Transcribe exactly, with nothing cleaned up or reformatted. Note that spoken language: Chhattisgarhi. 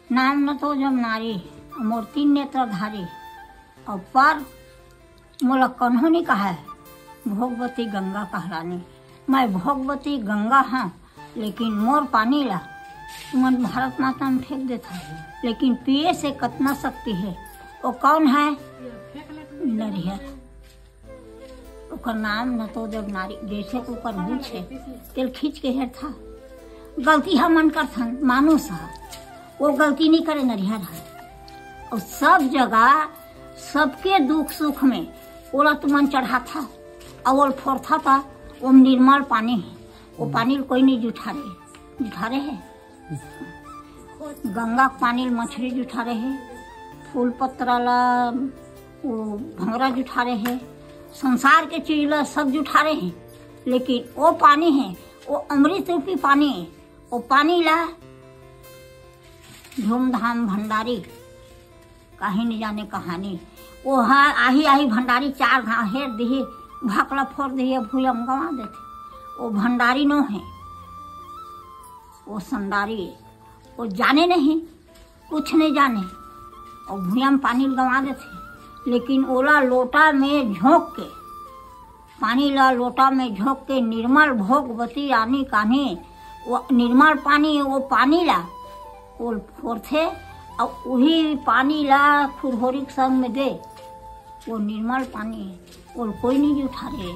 नाम न तो जब नारी, मोर तीन नेत्र धारी, अउ पर मोला कन्हो नहीं कहा है भोगवती गंगा कहलानी। मैं भोगवती गंगा हाँ, लेकिन मोर पानी ला तुमन भारत माता में फेंक देता है, लेकिन पिए से कतना शक्ति है। वो कौन है? नरियर। ओकर नाम न तो जब नारी, जैसे ओकर गुछ है, तेल खींच के हेरथा। गलती हमन करथन, मानुष ह, वो गलती नहीं करे नरियर ह। और सब जगह, सबके दुख सुख में ओला तुमन चढ़ाथा, और ओल फोड़था था, वो निर्मल पानी है। वो पानी ल कोई नहीं जुठारे, जुठारे है। गंगा के पानी ल मछली जुठारे है, फूल पत्रा ला वो भंगरा जुठारे है, संसार के चीज ला सब जुठारे है, लेकिन वो पानी है, वो अमृत रूपी पानी है। वो पानी ला धूमधाम भंडारी, काहे नहीं जाने कहानी। वो हा, आही आही भंडारी चार घाव हेर दिही, भकला फोड़ दिही, भूया में गवा देथे। वो भंडारी नो है, वो संडारी है। वो जाने नहीं, कुछ नहीं जाने, और भूया में पानी गवा देथे। लेकिन ओला लोटा में झोंक के, पानी ला लोटा में झोंक के निर्मल भोगवती रानी कान्हे, वो निर्मल पानी, वो पानी ला वो फोरथे, और वही पानी ला खुरहोरी के संग में दे। वो निर्मल पानी, वो कोई नहीं जुठारे।